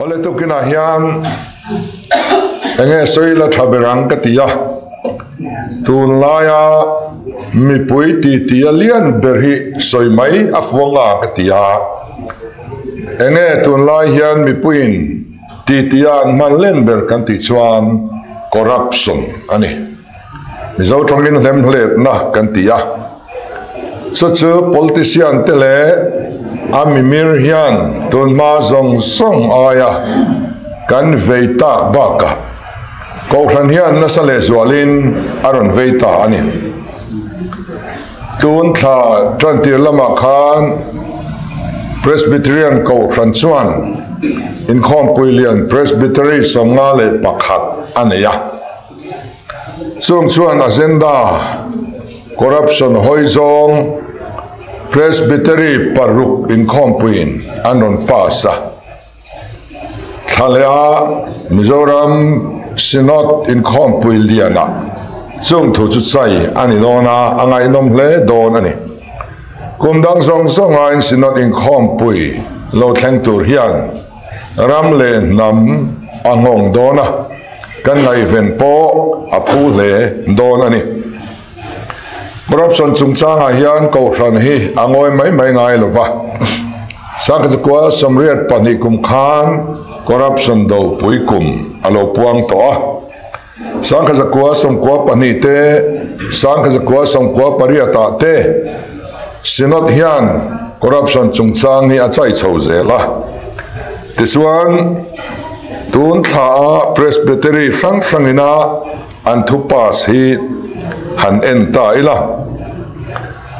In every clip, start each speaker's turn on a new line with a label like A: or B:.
A: Awle tukinah hian enge sawi la tha ber ang ka ti a, tunlaia mipui titi a lian ber hi sawi mai a fuang a ka ti a, enge tunlai hian mipuiin titi a an hman len ber kan tih chuan corruption a ni. Mizo tawngin hlemhletna kan ti a, chu chu politician te leh a mimir hian tunhma zawng zawng aia kan vei tak bakah Kohhran hian nasa lehzualin a rawn vei ta a ni. Tun thla tantir lamah khan Presbyterian Kohhran chuan inkhawmpui lian Presbytery 51 a nei a. Chung chuan agenda corruption hawi zawng Presbytery paruk inkhawmpuiin an rawn pass a. Thla leh a Mizoram Synod inkhawmpui lianah chung thu chu chai a ni dawn a, a ngaihnawm hle dawn a ni. Kum dang zawng zawngain Synod inkhawmpui lo thleng tur hian Ram leh hnam a nghawng dawn a, kan ngaihven pawh a phu hle dawn a ni. Corruption chungchangah hian Kohhran hi a ngawi mai mai ngai lo va. Sangkhachakual 82 kum khan corruption dopui kum a lo puang tawh a. 1992 te, 1998 ah te Synod hian corruption chungchang hi a chai chho zel a. Tichuan, tun thla a Presbytery hrang hrangina an thu pass hi han en ta ila.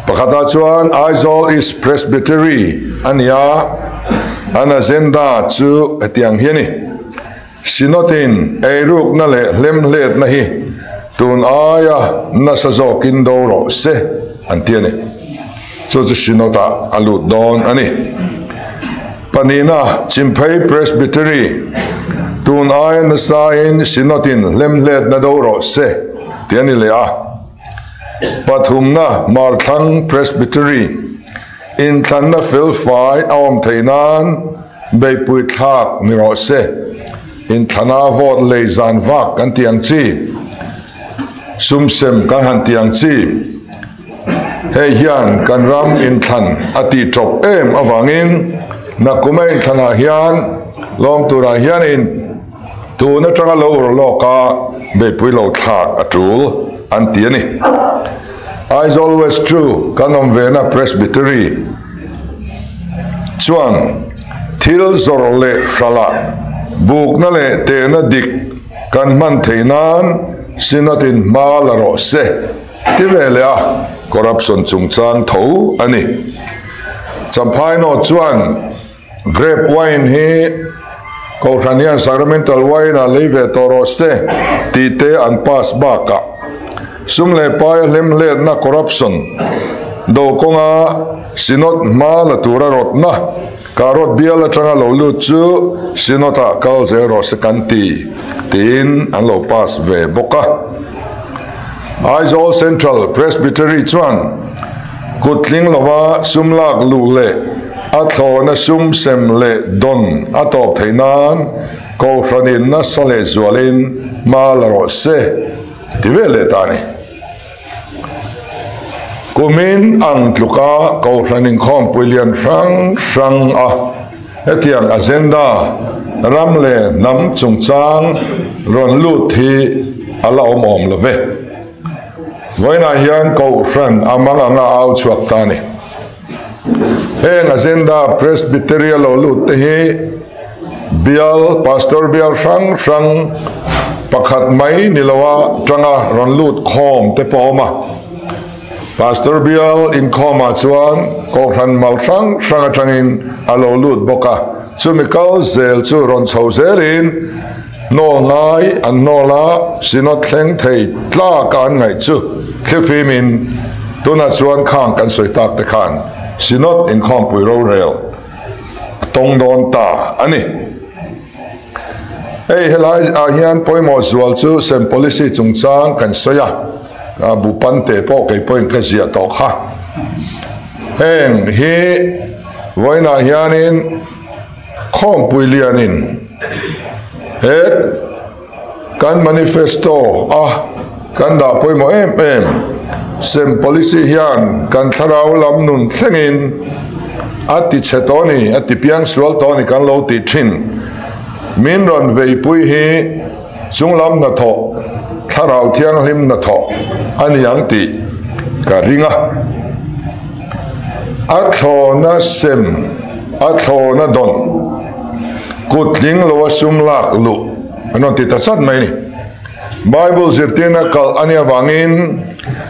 A: Pakhatah chuan Aizawl East Presbytery a ni a, an agenda chu hetiang hi a ni. Synod-in eirukna leh hlemhletna hi tun aia nasa zawkin do rawh se an ti a ni. Chu chu Synod-ah a lut dawn a ni. Pahnihna, Chimphei Presbytery tun aia nasain Synod-in hlemhletna do rawh se ti a ni leh a. Pathumna, Marthlang Presbytery inthlanna felfai a awm theih nan Beihpui thlak ni rawh se, inthlana vote lei zan vak kan tih ang chi, sum sem kan han tih ang chi, hei hian kan ram inthlan a tih tawp em avangin nakuma inthlanah hian lawm turah hianin tun atanga lo ur lawka beihpui lo thlak a tul an ti a ni. Aizawl West chu kan awm vena Presbytery chuan thil zawrh leh hralh bukna leh tehna dik kan hman theih nan Synod in hma la rawh se ti ve leh a, corruption chungchang tho a ni. Champhaino chuan grape wine hi Kohhran hian sacramental wine ah lei ve tawh rawh se tih te an pass bakah sum leh paia hlemhletna corruption do kawnga Synod hma la tura rawtna Karot bial atanga lo lut chu Synod ah kal zel rawh se kan ti tiin an lo pass ve bawk a. Aizawl Central Presbytery chuan kut tling lova sum lak luh leh a thlawhna sum sem leh dawn a tawp theih nan Kohhranin nasa leh zualin hma la rawh se ti ve leh ta a ni. Kumin ang tluka Kohhran inkhawmpui lian hrang hrang a hetiang agenda ram leh hnam chungchang rawn lut hi a la awm awm lo ve. Vawiinah hian Kohhran a mang anga au chhuak ta a ni. Heng agenda Presbytery a lo lut te hi bial, pastor bial hrang hrang pakhat mai ni loa tanga rawn lut khawm te pawh a awm a. Pastor bial inkhawmah chuan Kohhran mal hrang hrang atangin a lo lut bawk a, chumi kal zel chu rawn chho zelin hnawl ngai an hnawl a, Synod thleng thei tlaka an ngaih chu thlifimin tunah chuan khang kan sawi tak te khan Synod inkhawmpui rorel a tawng dawn ta a ni. Hei helai ah hian pawimawh zual chu sem policy chungchang kan sawi a, a bu pante pawh kei pawhin ka ziah tawh kha. Heng hi vawiinah hianin. Khawmpui lianin he kan manifesto a kan dah pawimawh em em sem policy hian kan thlarau lam nun thlengin a ti chhe tawh a ni, a ti piang sual tawh a ni kan lo tih thin. Min rawn veipui hi chunglam hnathawh, thlarau thianghlim hnathawh a ni ang tih ka ring a. A thlawna sem, a thlawna dawn, kut tling lo a sum lak luh an rawn ti ta chat mai a ni. Bible zirtirna kalh a nih avangin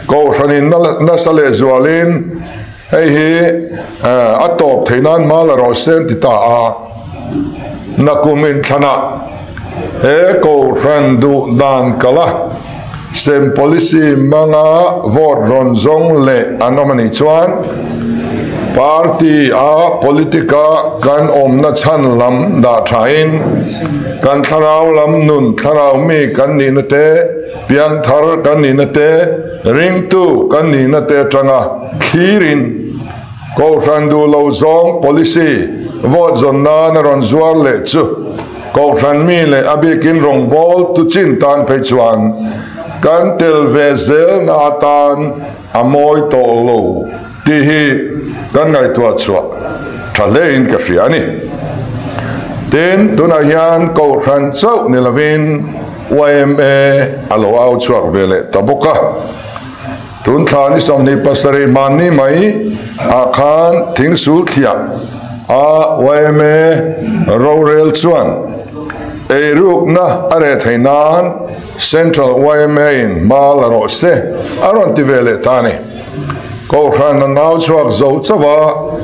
A: Kohhranin nasa lehzualin Hei hi a tawp theih nan hma la rawh se an ti ta a, nakum inthlanah he Kohhran duh dan kala sem policy hmanga vote rawn zawng leh an awm a nih chuan party a politic-a kan awmna chhan lam dah thain kan thlarau lam nun thlarau mi kan nihna te piangthar kan nihna te ringtu kan nihna te atanga Thlirin Kohhran duh lo zawng policy vote zawn nan a rawn zuar leh chu Kohhran mi leh a bikin rawngbâwl tu chin tan phei chuan kan tel ve zelna atan a mawi tawh lo tih hi kan ngaihtuah chhuah tha hlein ka hria a ni. Tin, tunah hian Kohhran chauh ni lovin yma a lo au chhuak ve leh ta bawk a. Tun thla ni 27 hmanni mai ah khan thingsul thliah a yma rorel chuan eirukna a reh theih nan Central yma in hma la rawh se a rawn ti ve leh ta a ni. Kohhran a nau chhuak zo chauh a,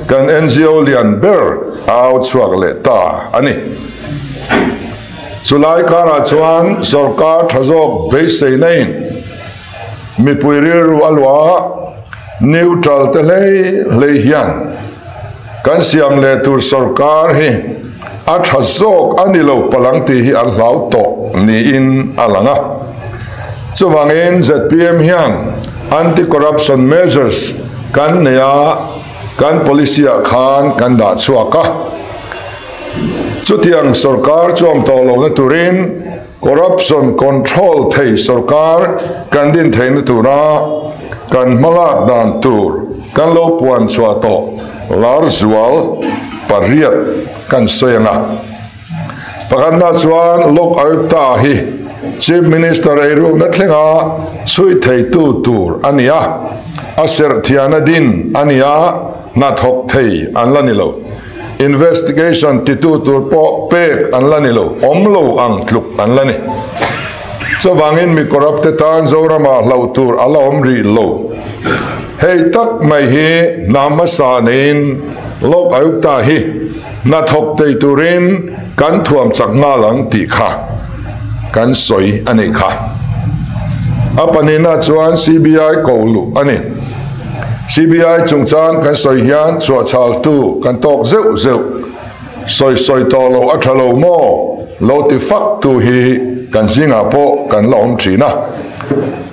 A: kan ngo lian ber a au chhuak leh ta a ni. Chulai karah chuan sorkar tha zawk beiseina in Mipui rilru a luah a, neutral te hlei hlei hian kan siam leh tur sorkar hi a tha zawk a ni lo palang tih hi an hlau tawh niin a lang a. Chuvangin zpm hian anti-corruption measures kan nei a, kan policy ah khan kan dah chhuak a. Chutiang sorkar chuam tawh lohna turin Corruption control thei sorkar kan din theihna tura kan hmalak dan tur kan lo puan chhuah tawh lar zual pariat kan sawi ang a. Pakhatna chuan Lok Ayukta hi Chief Minister eirukna thlenga chhui theitu tur a ni a, a serh thiana din a ni a, hnathawk thei an la ni lo. Investigation titu tur pawh pek an la ni lo, awm lo ang tluk an la ni. Chuvangin mi corrupt te tan Zoramah hlauh tur a la awm rih lo. Hei tak mai hi hna hmasa neiin Lok Ayukta hi hna thawk thei turin kan thuam chak nghal ang tih kha kan sawi a nih kha. A pahnihna chuan CBI ko luh a ni. CBI chungchang kan sawi hian chhuahchhaltu kan tawk zeuh zeuh. Sawi sawi tawh loh a tha lo maw? Lo ti fak tu hi kan zingah pawh kan la awm thin a.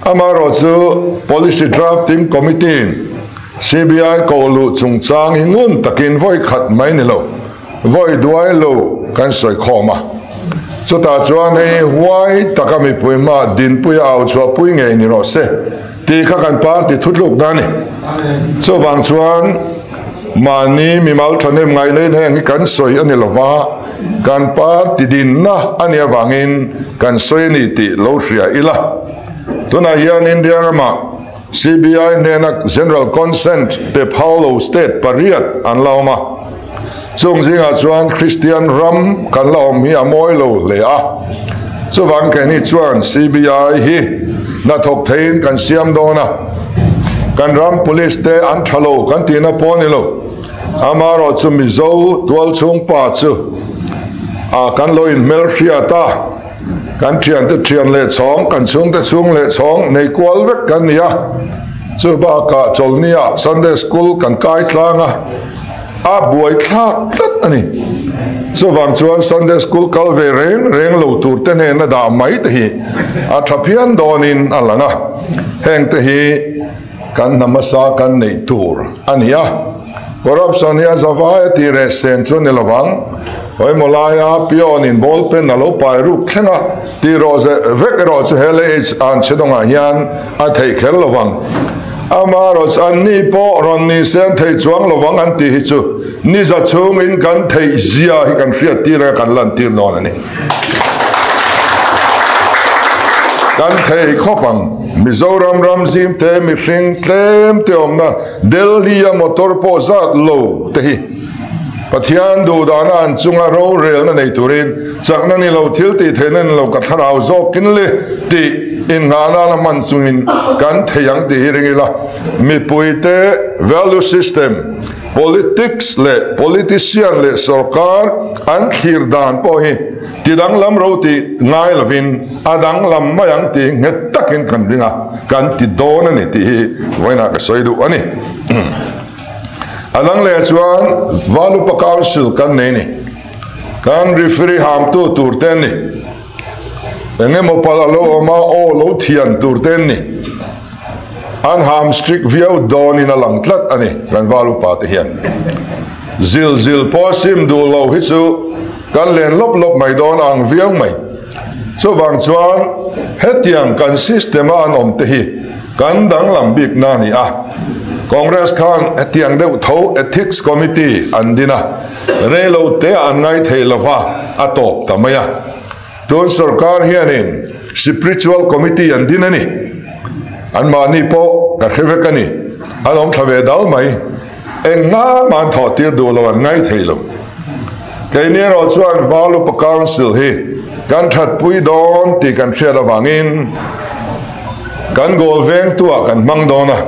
A: Amaherawhchu Policy Drafting Committee-in CBI koh luh chungchang hi ngun takin vawi khat mai ni lo, vawi duai lo kan sawi khawm a. Chutah chuan hei huai taka mipui hma dinpuia au chhuahpui ngei ni rawh se. Tih kha kan party thutlukna a ni. Chuvang chuan mahni mimal thahnem ngaihna in heng hi kan sawi a ni lova, kan party dinna a nih avangin kan sawi a ni tih lo hria ila. Tunah hian India ramah CBI hnena General Consent pe phal lo state pariat an la awm a. Chung zingah chuan Kristian ram kan la awm hi a mawi lo hle a, chuvang keini chuan CBI hi hnathawk theiin kan siam dawn a, kan ram police te an tha lo kan tihna pawh a ni lo, amaherawh chu Mizo tualchhung pa chu a kan lo inhmelhriat a, kan thiante thian leh chhawng, kan chhungte chhung leh chhawng nei kual vek kan ni a, chu bakah chawlhniah Sunday School kan kai tlang a. A buaithlak tlat a ni. Chuvang chuan Sunday School kal ve reng reng lo tur te hnena dah mai te hi a tha phian dawnin a lang a. Heng te hi kan hna hmasa kan neih tur a ni a. Corruption hi a zavai a tih reh sen chu a ni lovang. Khawimaw laia peon-in ball pen a lo pai ruk thleng a, tih rawh ze vek erawh chu he leh an chhe dawngah hian a theih kher lo vang. Amaherawhchu anni pawh rawn ni se an thei chuang lo vang an tih hi chu niza chhungin kan theih zia hi kan hriat tir anga kan lantir dawn a ni. Kan thei khawp ang. Mizoram ram zim te mihring tlem te awmna Delhi-a motor pawh zat lo te hi Pathian duhdahna an chunga rorelna nei turin chakna ni lo, thil tih theihna ni lo ka thlarau zawkin le tih innghah nana hman chungin kan thei ang tih hi ring ila. Mipuite value system, politics leh politician leh sorkar an thlir dan pawh hi ti danglam ro tih ngai lovin a danglam mai ang tih nghet takin kan ring a, kan ti dawn a ni tih hi vawiinah ka sawi duh a ni. A dang leh chuan Valupa Council kan nei ni. Kan referee hamtu tur te an ni. Eng emaw palh a lo awm a, aw lo thian tur te an ni. An ham strict viau dawnin a lang tlat a ni kan Valupa te hian. Zil zil pawh sim duh lo hi chu kan len lawp lawp mai dawn a ang viau mai. Chuvang chuan hetiang kan system a an awm te hi Kan danglam bikna a ni a, Congress khan hetiang deuh tho Ethics Committee an din a, reilo te ah an ngai thei lova a tawp ta mai a. Tun sorkar hianin Spiritual Committee an din a ni. Anmahni pawh ka hre vek a ni, an awm thla ve dal mai. Eng nga mah an thawh tir duh lo an ngai thei lo. Keini erawh chuan Valupa Council hi kan thatpui dawn tih kan hriat avangin kan goal vengtuah kan hmang dawn a,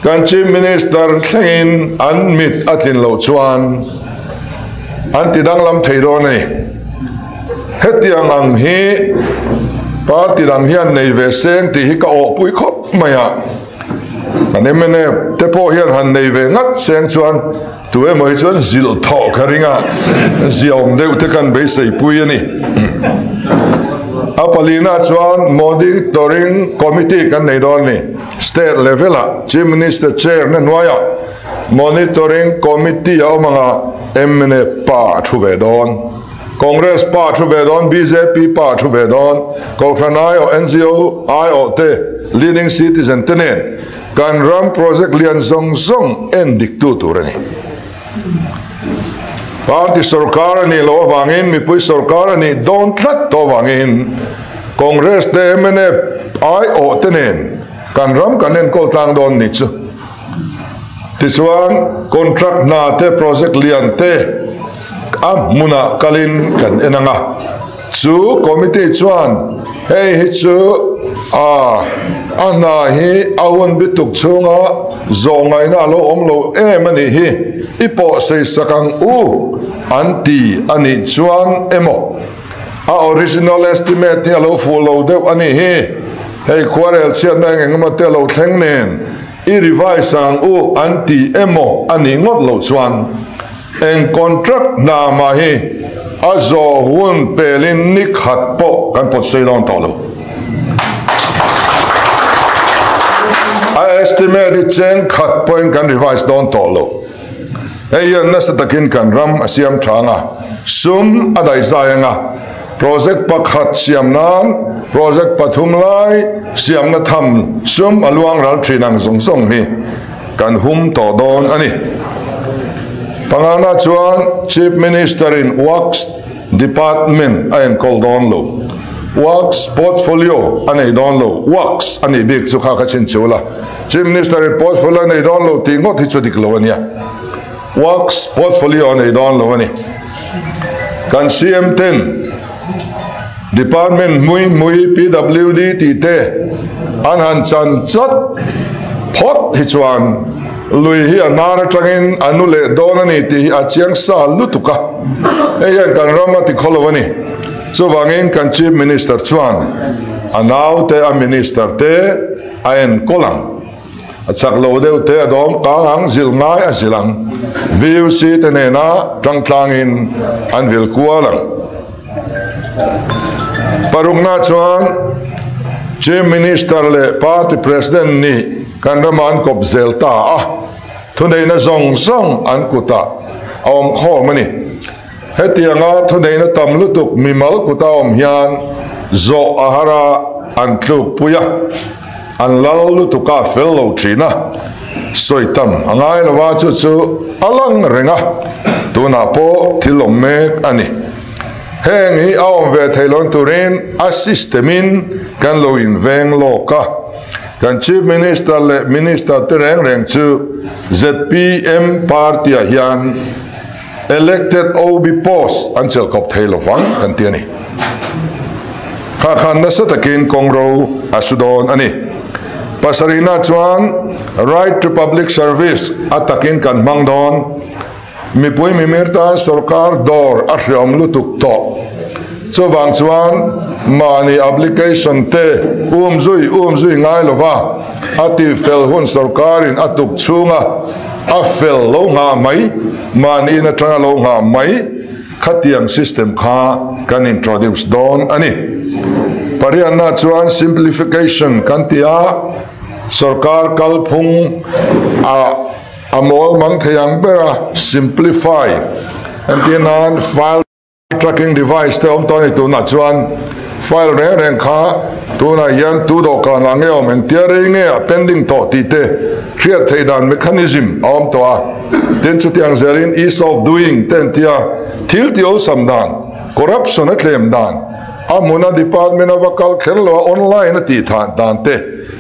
A: kan Chief Minister thlengin an mit a tlin loh chuan an ti danglam thei dawn a ni. Hetiang ang hi party dang hian nei ve seng tih hi ka awhpui khawp mai a. Kan mnf te pawh hian han nei ve ngat seng chuan tu emaw hi chuan zilh thawh ka ring a, ziaawm deuh te kan beisei pui a ni. A palina chuan Monitoring Committee kan nei dawn a ni. State level ah Chief Minister chair na hnuaiah Monitoring Committee a awm ang a, mnf pa a thu ve dawn. Congress pa thu ve dawn, bjp pa thu ve dawn, Kohhran aiawh, NGO aiawh te, leading citizen te nen kan ram project lian zawng zawng en dik tu tur a ni. Party sorkar a nih loh avangin mipui sorkar a nih dawn tlat tawh avangin Congress te mnf aiawh te nen kan ram kan enkawl tlang dawn ni chu. Tichuan, contract hna te, project lian te a hmunah kalin kan en ang a. Chu committee chuan hei hi chu a a hna hi a hun bituk chhunga zawh ngaihna a lo awm lo em a nih hi, i pawh sei sak ang u an ti a nih chuan emaw a original estimate hi a lo fuh lo deuh a nih hi, hei khuarel chhiatna eng eng emaw te a lo thleng nen. I revise ang u an ti emaw a nih ngawt loh chuan eng contract hna mah hi a zawh hun pelin ni khat pawh kan pawt sei dawn tawh lo. A estimate hi cheng khat pawhin kan revise dawn tawh lo. Hei hian nasa takin kan ram a siam tha ang a, sum a daihzai ang a, Project pakhat siam nan project pathum lai siamna tham sum a luang ral thin ang zawng zawng hi kan hum tawh dawn a ni. Pangana chuan Chief Minister in Works Department a enkawl dawn lo, Works portfolio a nei dawn lo, Works a nih bik chu kha ka chhinchhiu la, Chief Minister in portfolio a nei dawn lo tih ngawt hi chu dik lo a nia. Works portfolio a nei dawn lo a ni. Kan CM ten Department hmui hmui PWD tih te an han chan chat phawt hi chuan lui hi a hnar atangin a nu leh dawn a ni tih hi a chiang sa lutuk a. Hei hian kan ram a ti khaw lo a ni. Chuvangin kan Chief Minister chuan a naute a Minister te a enkawl ang. A chak lo deuh te a dawm kang ang, zilh ngai a zilh ang. VUC te nena tangtlangin an vil kual ang. Parukna chuan Chief Minister leh Party President nih kan rama an kawp zel ta a, thuneihna zawng zawng an kutah a awm khawm a ni. Hetianga thuneihna tam lutuk mimal kuta awm hian zawh a har a, an tlukpui a, an lal lutuk a fel lo thin a, sawi tam a ngai lo a, chu chu a lang reng a, tunah pawh thil awm mek a ni. Heng hi a awm ve thei lo turin a system in kan lo inveng lawk a, kan Chief Minister leh Minister te reng reng chu zpm party ah hian elected OB post an chelh kawp thei lovang kan ti a ni. Kha khan nasa takin kawngro a su dawn a ni. Pasarihna chuan Right to Public Service a takin kan hmang dawn. Mipui mimir tan sorkar dawr a hreawm lutuk tawh. Chuvang chuan mahni application te um zui um zui ngai lova a tihfel hun sorkarin a tuk chhunga a fel lo nghah mai, mahni in atanga lo nghah mai khatiang system kha kan introduce dawn a ni. Pariatna chuan simplification kan ti a, sorkar kalphung a A mawl mang thei ang ber a, simplify, entir nan file tracking device te awm tawh a ni tunah chuan file reng reng kha tunah hian tu dawhkan ah nge awm engtia rei nge a pending tawh tih te hriat theih dan mechanism a awm tawh a, tin chutiang zelin ease of doing te entia thil tih awlsam dan, corruption a tlem dan, a hmuna department a va kal kher lo a online a tih thah dan te.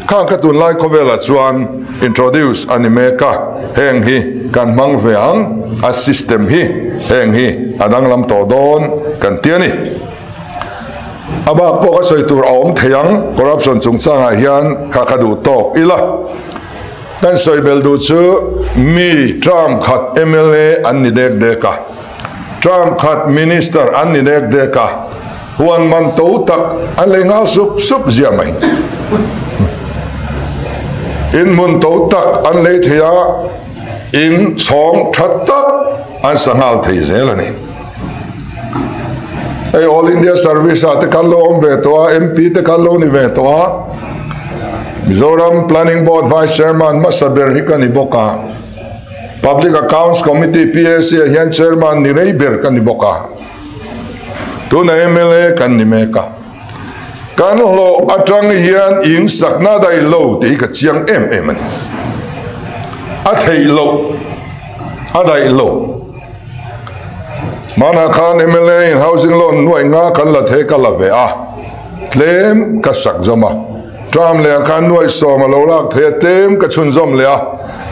A: Khang kha tunlai khawvelah chuan introduce a ni mek a, heng hi kan hmang ve ang, a system hi heng hi a danglam tawh dawn kan ti a ni. A bak pawh ka sawi tur a awm thei ang, corruption chungchangah hian kha kha duh tawk ila. Kan sawi bel duh chu mi term khat mla an ni dek dek a, term khat minister an ni dek dek a, Huan man to tak an lei nghal sup sup zia mai. In hmun to tak an lei thei a, in chhawng tha tak an sa nghal thei zel a ni. Hei All India Service ah te kan lo awm ve tawh a, MP te kan lo ni ve tawh a, Mizoram Planning Board Vice Chairman hmasa ber hi ka ni bawk a, Public Accounts Committee, PAC, ah hian Chairman ni rei ber ka ni bawk a. Tuna mla kan ni mek a, kan hlawh atang hian in sakna daih lo tih hi ka chiang em em a ni. A theih loh, a daih lo. Hmanah khan mla in housing loan nuaih nga kan la thei ka la ve a, tlem ka sak zawm a. Term leh ah khan nuaihsawm a lo lak thei a, tlem ka chhunzawm leh a,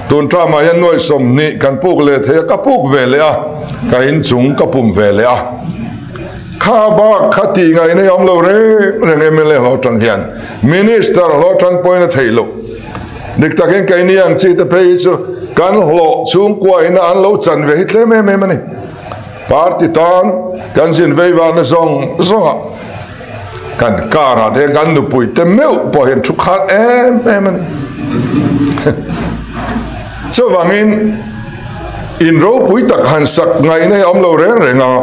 A: tun term ah hian nuaihsawm hnih kan puk leh thei a, ka puk ve leh a, ka inchung ka pum ve leh a. Kha bak kha tih ngaihna i awm lo reng reng mla hlawh atang hian Minister hlawh atang pawhin a theih loh. Dik takin keini ang chi te phei hi chu kan hlawh chhungkua ina an lo chan ve hi tlem em em a ni. Party tan kan zin vei vangna zawng zawngah. Kan karah te kan nupui te meuh pawh hian thu khat em em a ni. Chuvangin in ropui tak han sak ngaihna hi a awm lo reng reng a,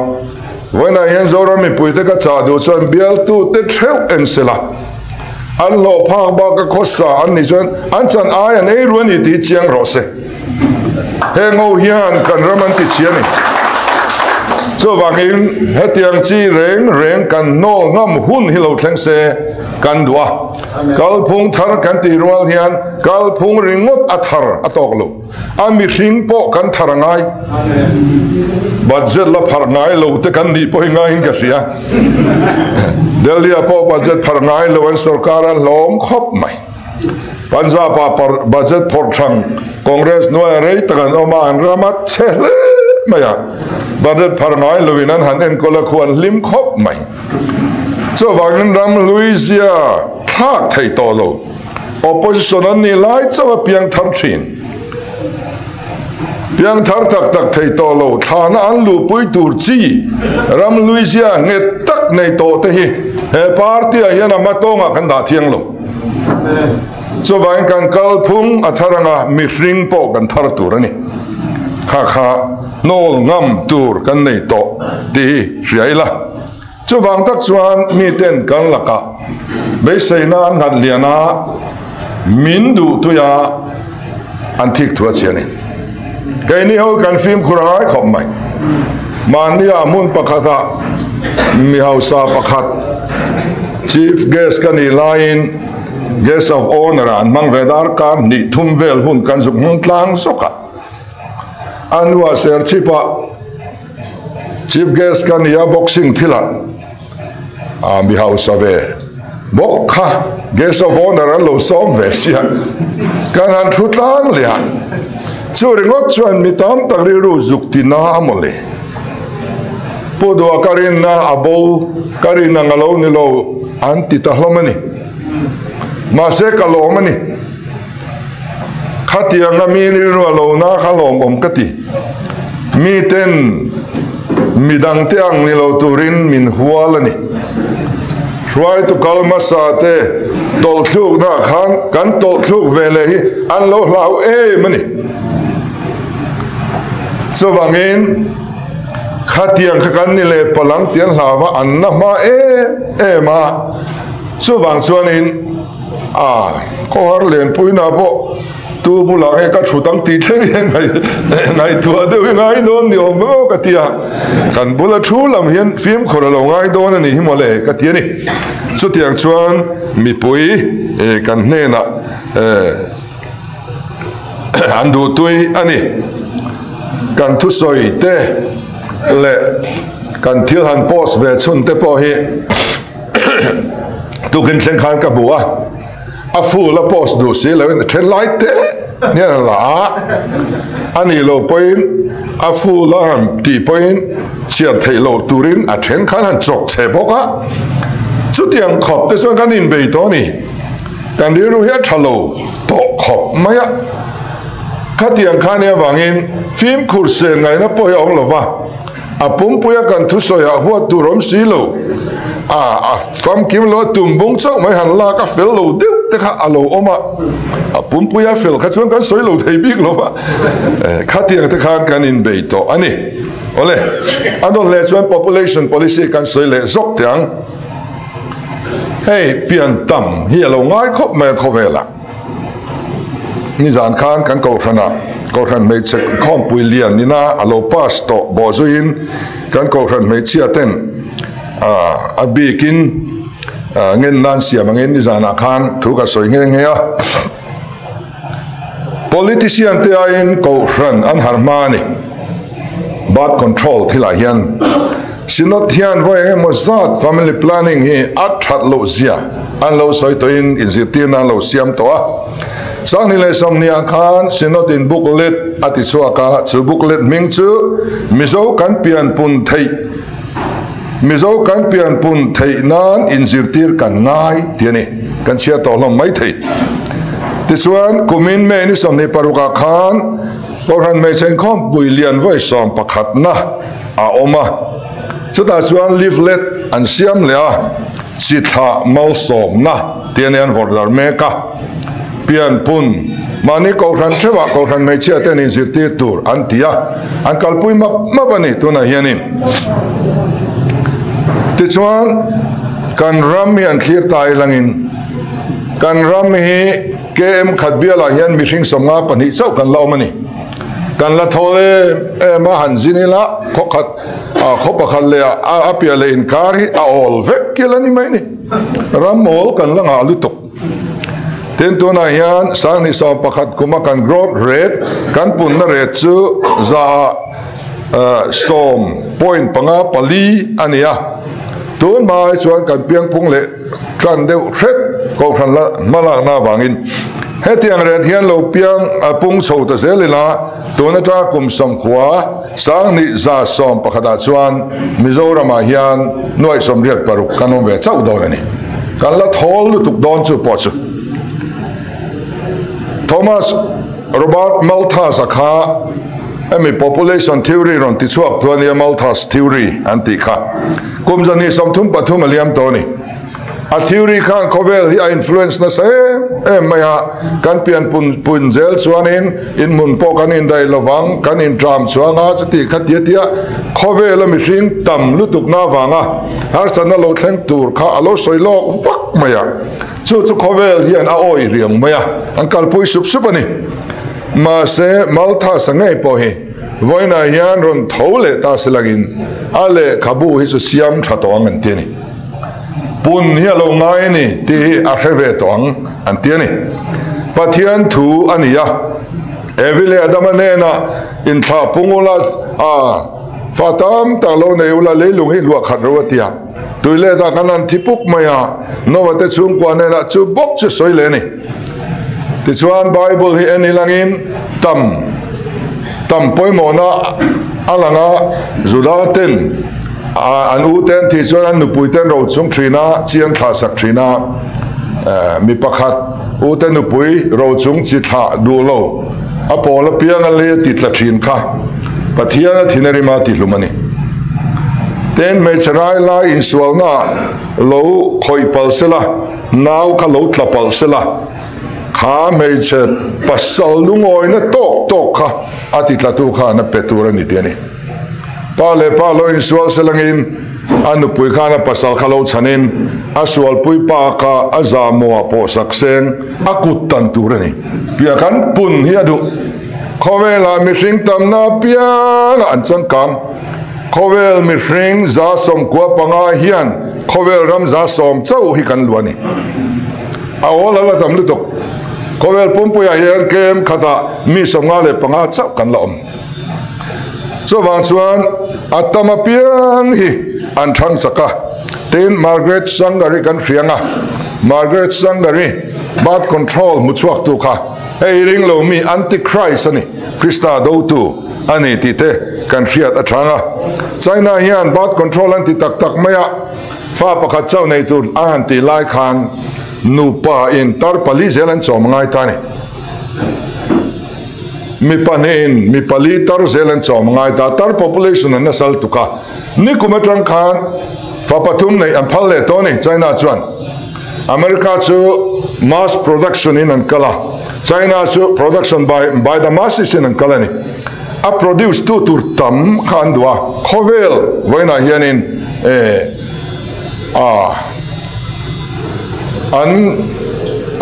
A: vawiinah hian Zoram mipui te ka chah duh chuan bialtu te theuh en sela, an hlawh phak bak a khawsa an nih chuan an chan ai an ei ru a ni tih hi chiang rawh se. Heng ho hian kan ram an ti chhi a ni. Chuvangin hetiang chi reng reng kan hnawl ngam hun hi lo thleng se kan duh a. Kalphung thar kan tih rual hian kalphung ringawt a thar a tawk lo. A mihring pawh kan thar a ngai. Budget la pharh ngai lo te kan nih pawh hi ngaiin ka hria. Delhi ah pawh budget pharh ngai lo an sorkar a hlawm khawp mai. Punjab ah budget phawrh thang Congress hnuaia rei tak an awm a, an ram a chhe hle mai a, budget phar ngai loin an han enkawl a, khu an hlim khawp mai. Chuvangin ram hlui zia thlak thei tawh lo, opposition an nih lai chauh a piang thar thin. Piang thar tak tak thei tawh lo, thlana an luhpui tur chi ram hlui zia nghet tak nei tawh te hi he party ah hian a hmatawngah kan dah thiang lo. Chuvangin kan kalphung a thar anga mihring pawh kan thar tur a ni. Kha kha hnawl ngam tur kan nei tawh tih hi hria ila. Chuvang tak chuan miten kan lakah beiseina an nghat lian a, min duh tuia an thik thu a chhi a ni. Keini ho kan fimkhur a ngai khawp mai. Mahnia hmun pakhatah mi hausa pakhat Chief Guest ka nih laiin Guest of Honour ah an hmang ve darkar hnih thum vel hun kan zuk hmang tlang zawk a. A hnuah Serchhip-ah Chief Guest ka nia boxing thilah a mi hausa ve bawk kha Guest of Honour an lo sawm ve sia kan han thu tlang leh a, chu ringawt chuan mi tam tak rilru zuk ti na a mawle. Pu Dua ka rinna a bo ka rin ang a lo ni lo an ti ta hlawm a ni. Mahse ka lawm a ni. Khatianga mi rilru a lo na kha lawmawm ka ti. Miten midangte ang ni lo turin min hual a ni. Hruaitu kal hmasa te tawlhthluknaah khan kan tawlhthluk ve leh hi an lo hlau em a ni. Chuvangin khatiang kha kan ni leh palang tih an hlau a, an na hma em em a. Chuvang chuanin. A, khawhar lenpuina pawh tu bulah nge ka thut ang tih thleng hian ngaihtuah deuh hi ngai dawn ni awm maw ka ti a, kan bula thu lam hian fimkhur a lo ngai dawn a nih hi mawle ka ti a ni. Chutiang chuan mipui kan hnenah an duhtui a ni. Kan thusawi te leh kan thil han post ve chhun te pawh hi Tukin thleng khan ka hmu a, a full a post duh si loin a then lai te hian a la a, a nih loh pawhin a full a han tih pawhin chhiar theih loh turin a then khan han chawk che bawk a, chutiang khawp te chuan kan inbei tawh a ni, kan rilru hi a tha lo tawh khawp mai a, khatiang khan nia vangin fimkhur sen ngaihna pawh hi a awm lo va. A pumpuia kan thusawiah huat tur awm si lo. A, a famkim lo a tum bung chauh mai han lak a fel lo deuh te kha a lo awm a. A pumpuia fel kha chuan kan sawi lo thei bik lo va. Khatiang te khan kan inbei tawh a ni. Awle, a dawt hle chuan population policy kan sawi leh zawk teh ang. Hei, pian tam hi a lo ngai khawp mai a khawvelah. Nizan khan kan kohhranah kohhran hmeichhe khawmpui lian ina a lo pass tawh bawh zuiin kan kohhran hmeichhia ten a bikin ngen nan siam angin nizanah khan thu ka sawi nghe nghe a. Politician te aiin kohhran an har hma a ni. Birth control thilah hian Synod hian vawi eng emaw zat family planning hi a that loh zia an lo sawi tawhin inzirtirna an lo siam tawh a. Sanghnih leh Sawmhnih-ah khan Synod in booklet a ti chhuak a, chu booklet hming chu Mizo kan pianpun theih Mizo kan pianpun theih nan inzirtir kan ngai tih a ni. Kan chhiar tawh hlawm mai thei. Tichuan, kumin May ni 26 ah khan Kohhran hmeichhe inkhawmpui lian vawi sawmpakhatna a awm a, chutah chuan leaflet an siam leh a, chi thlah malsawmna tih a nia an vawrh darh mek a, pianpun mahni kohhran theuhah kohhran hmeichhia te an inzirtir tur an ti a, an kalpui map map a ni tunah hianin. Tichuan kan ram hi an thlir ta ilangin kan ram hi KM khat bialah hian mihring 52 chauh kan la awm a ni. Kan la thawl em em a, han zin ila khaw khat ah khaw pakhat leh ah a piah leh inkar hi a awl vek kil a ni mai ni. Ram awl kan la ngah lutuk. Tin tunah hian 2011 kuma kan growth rate kan punna rate chu za ah sawm point panga pali a ni a. Tun hma ai chuan kan piangphung leh tan deuh hret kohhran la hmalakna avangin hetiang ret hian lo piang a pung chho ta zel ila tun atanga kum 90 2111ah chuan Mizoramah hian nuaih 86 kan awm ve chauh dawn a ni. Kan la thawl lutuk dawn chu pawh chu Thomas Robert Malthus-a kha hemi population theory rawn ti chhuak tu a nia Malthus theory an tih kha. Kum 133 a liam tawh a ni. A theory khan khawvel hi a influence nasa em em mai a, kan pian pun pun zel chuanin inhmun pawh kan indaih lovang, kan intram chuang a, chuti kha tia tia khawvela mihring tam lutukna avanga harsatna lo thleng tur kha a lo sawi lawk vak mai a, chu chu khawvel hian a awih riang mai a, an kalpui sup sup a ni. Mahse, Malthus-a ngei pawh hi. Vawiinah hian rawn tho leh ta se langin a lehkhabu hi chu siam tha tawh ang an ti a ni. Pun hi a lo ngai a ni tih hi a hre ve tawh ang an ti a ni. Pathian thu a ni a, Evi leh Adama hnenah inthlah pung ula a fa tam tak lo nei ula leilung hi luah khat ro a ti a. Tui let ah kan han thi puk mai a, Noah te chhungkua hnenah chu bawk chu sawi leh a ni. Tichuan Bible hi en ilangin tam tam pawimawhna a lang a, Juda ten an u te an thih chuan an nupui te an ro chung thin a, chi an thlah sak thin a, mi pakhat u te nupui ro chung chi thlah duh lo a pawl apiang a lei a ti tla thin kha Pathian a thin a rima tihlum a ni. Ten hmeichhe rai lai insualna lo khawih palh sela, Nau kha lo tla palh se la, kha hmeichhe pasal lungawina tawk tawk kha a ti tlatu khan a pe tur a ni tih a ni. Pa leh pa lo insual se langin a nupui khan a pasal kha lo chhanin a sualpui pa kha a zahmawh pawh sak seng a kut tan tur a ni. Pia kan pun hi a duh. Khawvelah mihring tamna apiangah an changkang. Khawvel mihring 95 hian khawvel ram 10% chauh hi kan luah a ni. A awl a la tam lutuk. Khawvel pumpuiah hian kem khatah mi 55 chauh kan la awm. Chuvang chuan a tam apiang hi an thang chak a. Tin, Margaret Sanger hi kan hriang a. Margaret Sanger hi birth control hmu chhuaktu kha hei ring lo mi anti-Christ a ni, Krista dotu. A ni tih te kan hriat a chang a. China hian birth control an ti tak tak mai a, fa pakhat chauh nei tur a han tih lai khan nupa in tar pali zel an chawm ngai ta a ni. Mi pahnihin mi pali tar zel an chawm ngai ta, tar population an nasal tuk a. Nikum atang khan fa pathum neih an phal leh tawh a ni China chuan. America chu mass production in an kal a, China chu production by by the masses in an kal a ni. A produce tu tur tam kha an duh a, khawvel vawiinah hianin eh a an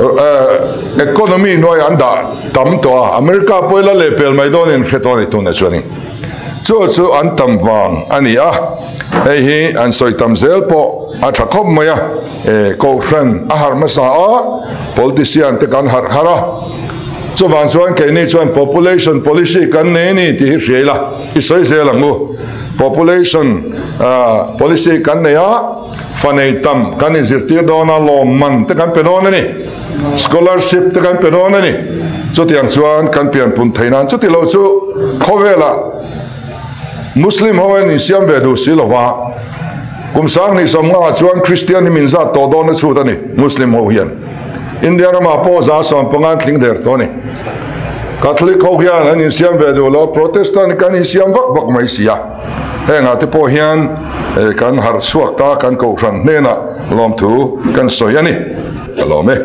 A: eh economy hnuaiah an dah tam tawh a, America pawh ila lehpel mai dawn in hre tawh a ni tunah chuanin. Chu chu an tam vang a ni a, hei hi an sawi tam zel pawh a tha khawp mai a, e Kohhran a harh hmasa a, politician te kan harh harh a, chuvang chuan keini chuan population policy kan nei a ni tih hi hria ila, i sawi zel ang u. Population policy kan nei a, fa nei tam kan inzirtir dawn a, lawmman te kan pe dawn a ni, scholarship te kan pe dawn a ni. Chutiang chuan kan pianpun thei nan chuti lo chu khawvelah Muslim ho hian insiam ve duh si lova, kum 2050 ah chuan Kristian hi min zat tawh dawn a chhut a ni, Muslim ho hian. India ramah pawh 15% an tling der tawh a ni. Catholic ho hian an insiam ve duh lo, Protestant kan insiam vak vak mai si a. Hengah te pawh hian kan harh chhuak ta, kan kohhran hnenah lawmthu kan sawi a ni. Ka lawm e.